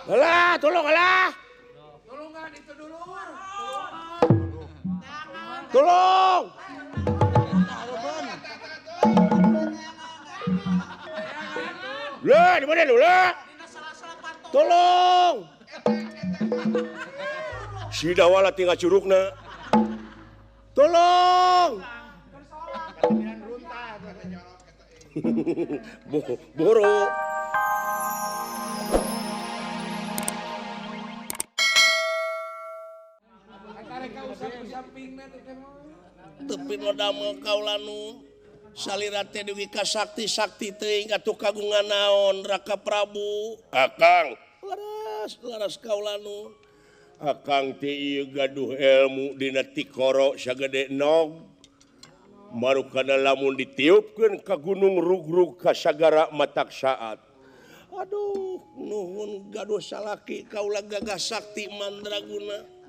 Lah, tolong lah. Tolongan itu dulur. Tolong. Lah, di mana lu lah? Tolong. Si Dawala tinggal curugna. Tolong. Boro. Tepi damel kaula nu salira teh dugi ka sakti-sakti teuing atuh kagungan naon Raka Prabu. Akang laras laras kaula nu. Akang teh ieu gaduh ilmu dina tikoro sagede nog. Marukana lamun ditiupkeun ka gunung rugrug ka sagara matak saat. Aduh, nuhun gaduh salaki kaula gagah sakti mandraguna.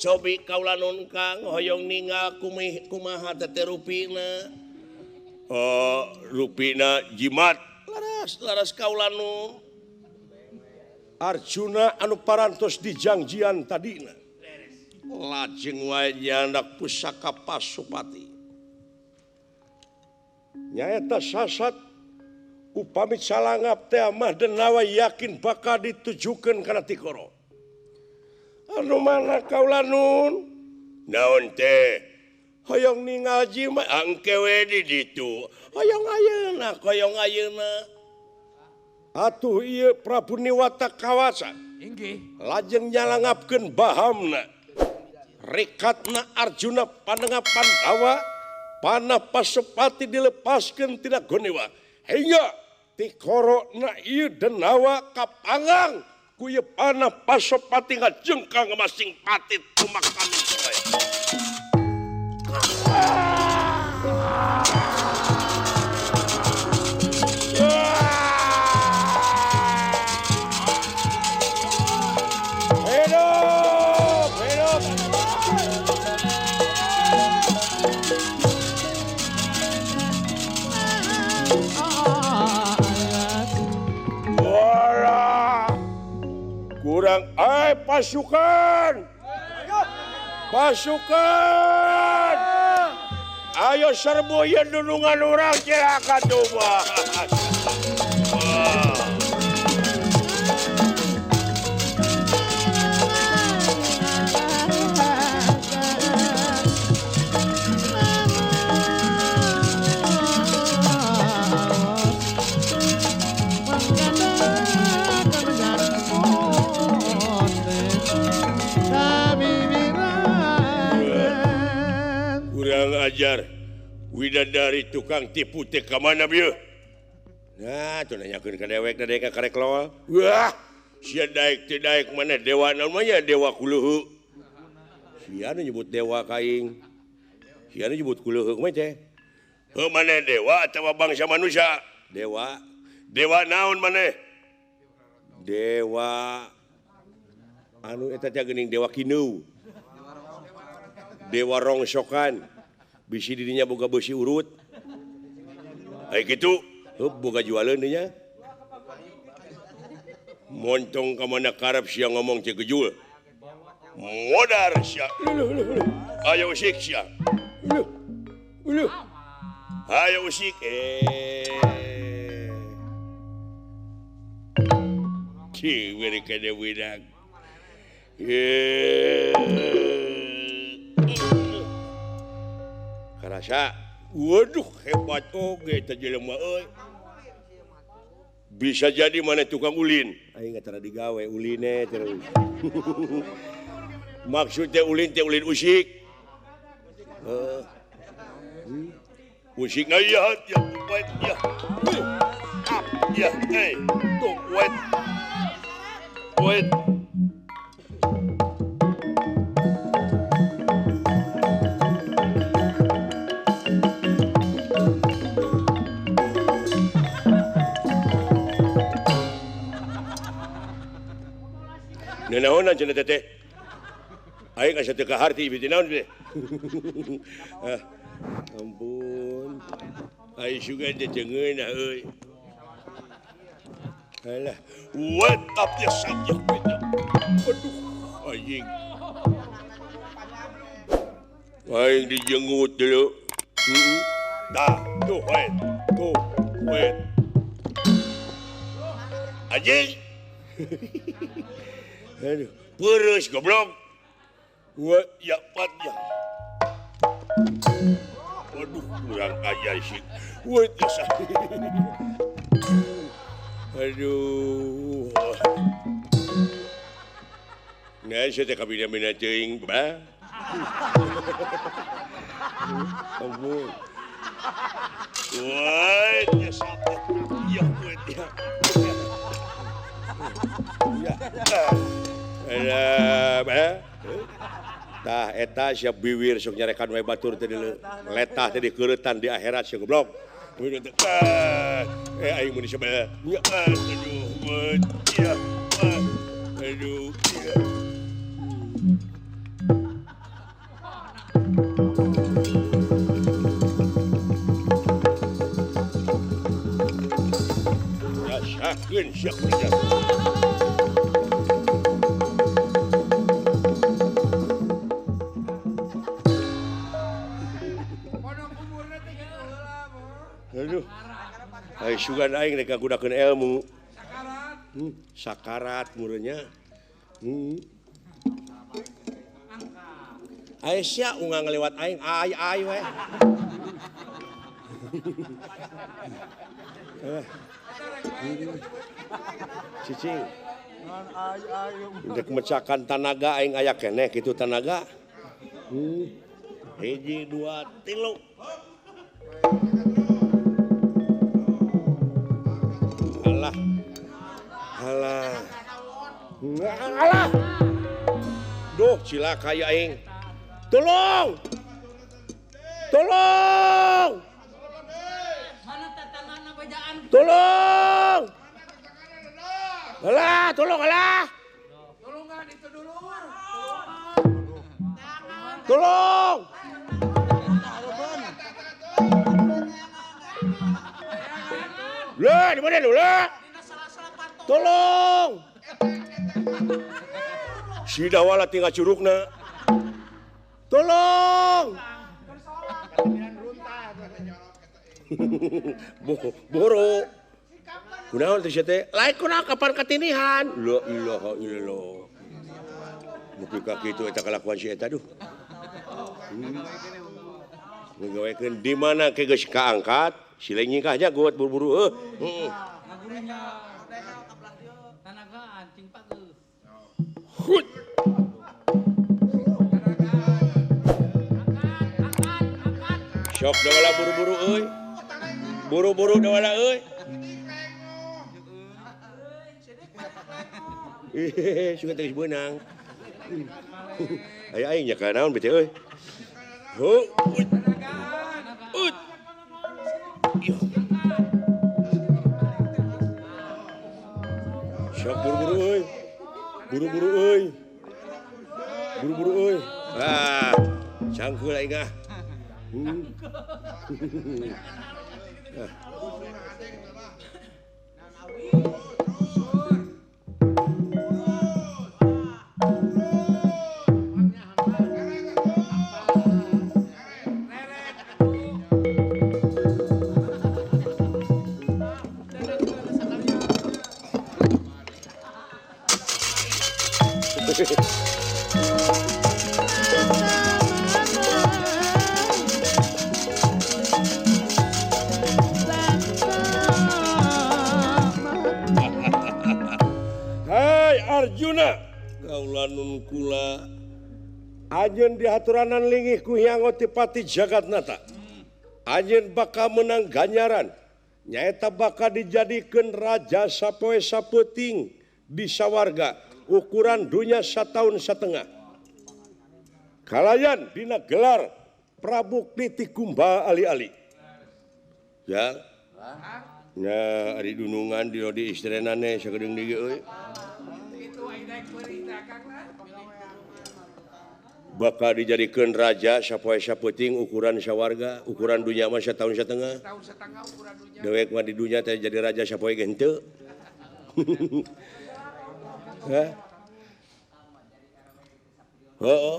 Cobi kaula nun Kang hoyong ningal kumaha teh rupina. Oh, rupina jimat. Laras laras kaula nun. Arjuna anu parantos dijangjian tadina. Lajeng wae nyandak pusaka Pasupati. Nyaeta sasat upami calangap teh mah denawa yakin bakal ditujukeun kana tikoro. Anu mana kaula nun? Naon teh? Hoyong ningal jimat angke we di ditu. Hoyong ayeuna, hoyong ayeuna. Atuh ieu Prabu Niwata kawasa. Inggih. Lajeng nyalangapkeun bahamna. Rekatna Arjuna panengah Pandawa. Panah Pasupati dilepaskan tina Gonewa hingga tikoro na ieu denawa kapanggang ku ieu panah Pasupati ngajengkang masing pati tumak kami. Hidup, hidup. Kurang ay pasukan. Pasukan. Ayo serbu ieu dunungan urang cilaka coba. Kurang ajar widadari tukang tipu teh ka mana bieu? Nah, tuh nanyakeun ka dewek da dek karek loal. Wah, sia daek teh daek mana dewa naon mah nya dewa kuleuheu. Sia nu nyebut dewa ka aing. Sia nu nyebut kuleuheu kumaha teh? Heuh maneh dewa atawa bangsa manusia? Dewa. Dewa naon maneh? Dewa anu eta teh geuning dewa kineu. Dewa rongsokan. Bisi dirinya boga beusi urut. Ai kitu, heup boga jualeun dinya. Montong ka mana karep sia ngomong teh gejul. Modar sia. Ayo usik sia. Uluh. Uluh. Ayo usik. Ki mere kana budak. Karasa, waduh hebat oge teh jelema euy. Bisa jadi mana tukang ulin. Aing tara digawe uline terus. Maksudnya ulin teh ulin usik. Heeh. Usik na ya ya wet ya. Up ya eh tuh wet. Wet. Nanaonan cenah teteh. Aing asa teu kaharti ieu teh naon teh. Ah, ampun. Aing sugan teh cengeunah euy. Alah, what up ya sabya. Aduh, anjing. Aing dijenggut dulu. Dah, tuh, wait. Tuh, wait. Anjing. Aduh, peureuh goblok. What ya pat ya. Waduh, kurang aja sih. What ya. Aduh. Nah, saya teh kabina-bina teuing, bah. Ampun. Wah, ya sampai. Ya, ya. Ya. Alah, bah. Tah eta sia biwir sok nyarekan we batur teh letah teh dikeuretan di akhirat sia goblok. Eh aing mun disebel. Aduh, ya. Aduh. Rasakeun sia kuliah. Aduh. Ai sugan aing rek ngagunakeun ilmu. Sakarat. Sakarat mureunya. Ai sia ungang ngelewat aing, ai ai we. Cicing. Rek mecakan tanaga aing aya keneh kitu tanaga. Hiji, dua, tilu. Alah. Alah. Alah. Duh, cilaka ya aing. Tolong. Tolong. Tolong. Alah, tolong alah. Tolongan itu dulur. Tolong. Lah, di mana lu lah? Tolong. Si dawala tinggal curugna. Tolong. Boro. Kunaon teh sia teh? Lain kunaon kapan katinihan? La ilaha illallah. Nepi ka kitu eta kalakuan si eta duh. Ngagawekeun di mana ke geus kaangkat, si lain nyingkah jagot buru-buru heuh. Heeh. Hut. Sok dawala buru-buru euy. Buru-buru dawala euy. Ih, suka terus beunang. Aya aing nya ka naon bete euy. Hu. Ut. Sok buru-buru euy. Buru-buru euy. Buru-buru euy. Ah, cangkeul aing ah. Hai Arjuna, kaula nun kula anjeun dihaturanan lingih ku Hyang Otipati Jagatnata. Anjeun bakal menang ganjaran, nyaeta bakal dijadikeun raja sapoe sapeuting di sawarga ukuran dunya sataun setengah. Kalayan dina gelar Prabu Kliti Kumba Ali-ali. Ya. Nya ari dunungan di di istrenane sakedeung deui euy. Bakal dijadikeun raja sapoe sapeuting ukuran sawarga, ukuran dunya mah sataun satengah. Dewek mah di dunya teh jadi raja sapoe ge henteu. Hah? Heeh.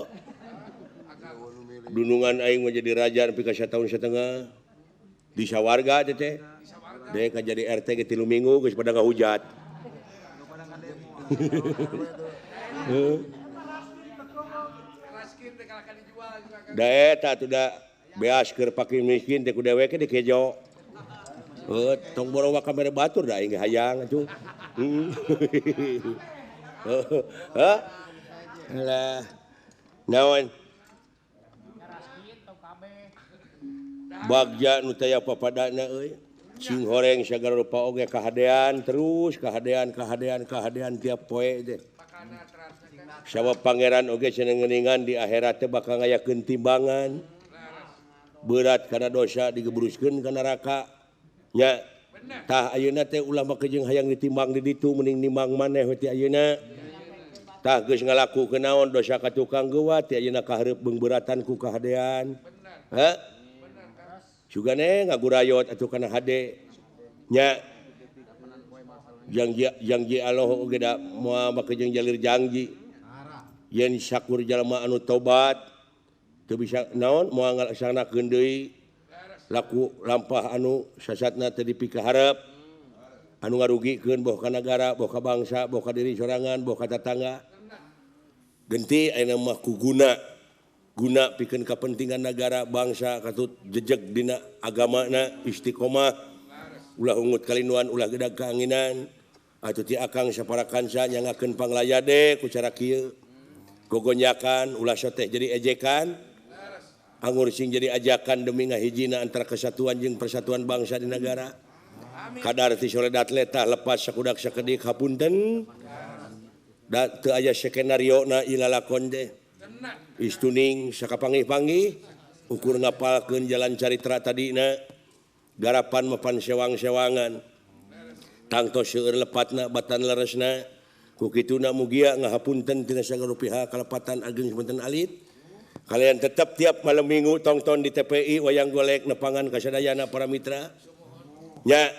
Dunungan aing mah jadi raja nepi ka satahun setengah. Di sawarga teh teh. Dek jadi RT ge 3 minggu geus pada ngahujat. Da eta atuh da beas keur fakir miskin teh ku dewek ge dikejo. Heuh, tong boro waka mere batur da aing ge hayang atuh. Heuh. Alah. Naon? Bagja nu taya papadana euy. Sing horeng sagala rupa oge kahadean terus kahadean kahadean kahadean tiap poe teh. Sabab pangeran oge cenah ngeuningan di akhirat teh bakal ngayakeun timbangan. Berat kana dosa digebruskeun ka neraka. Nya tah ayeuna teh ulah make jeung hayang ditimbang di ditu mending nimbang maneh we ti ayeuna. Tah geus ngalakukeun naon dosa ka tukang geuwat ti ayeuna kahareup beungbeuratan ku kahadean. Hah? Sugane ngagurayot atuh kana hade nya janji janji Allah oge da moal make jeung jalir janji yen sakur jalma anu tobat teu bisa naon moal ngalaksanakeun deui laku lampah anu sasatna teu dipikaharep anu ngarugikeun boh ka nagara boh ka bangsa boh ka diri sorangan boh ka tatangga genti ayeuna mah ku guna guna pikeun kepentingan negara bangsa katut jejeg dina agamana istiqomah ulah ungut kalinduan ulah gedag kaanginan atuh ti akang sapara kanca nyangakeun panglayade ku cara kieu gogonyakan ulah soteh jadi ejekan angur sing jadi ajakan demi ngahijina antara kesatuan jeung persatuan bangsa di negara kadar ti soledat letah lepas sakudak sakedik hapunten da teu aya skenario na ieu lalakon teh istuning sakapanggih-panggih ukur ngapalkeun jalan caritra tadina garapan mapan sewang-sewangan tangtos seueur lepatna batan leresna ku kituna mugia ngahapunten tina sagala pihak kalepatan ageng sepunten alit kalian tetap tiap malam minggu tongton di TPI wayang golek nepangan kasadayana para mitra nya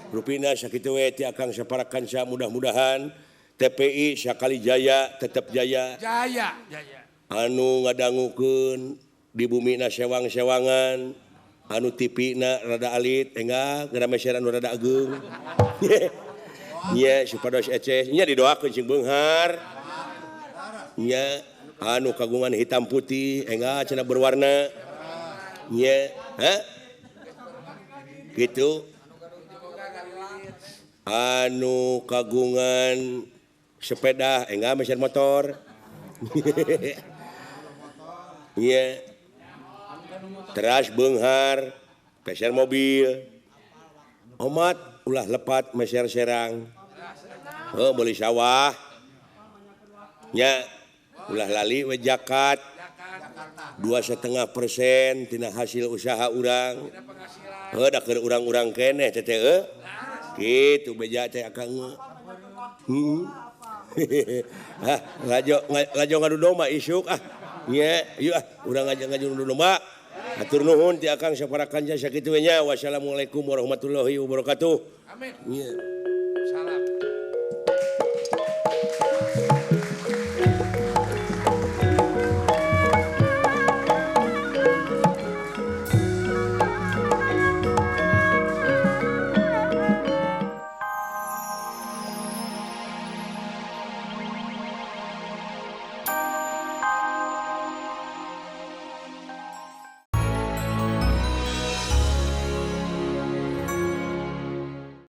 rupina sakitu we ti akang sapara kanca mudah-mudahan TPI sakali jaya tetap jaya jaya jaya anu ngadangukeun di bumina sewang-sewangan anu tipina rada alit enggak geura meseran nu rada ageung nya supados eces nya didoakeun sing beunghar nya anu kagungan hitam putih enggak cenah berwarna nya ha kitu anu kagungan sepeda enggak meser motor iya teras beunghar peser mobil omat ulah lepat meser serang heuh meuli sawah nya ulah lali we zakat 2,5% tina hasil usaha urang heuh da keur urang-urang keneh teh teh kitu beja teh akang ah lajo ngadu domba isuk ah nya yuk ah urang ngajak ngaju domba hatur nuhun ti akang sapara kanca sakitu we nya wassalamualaikum warahmatullahi wabarakatuh amin nya salam.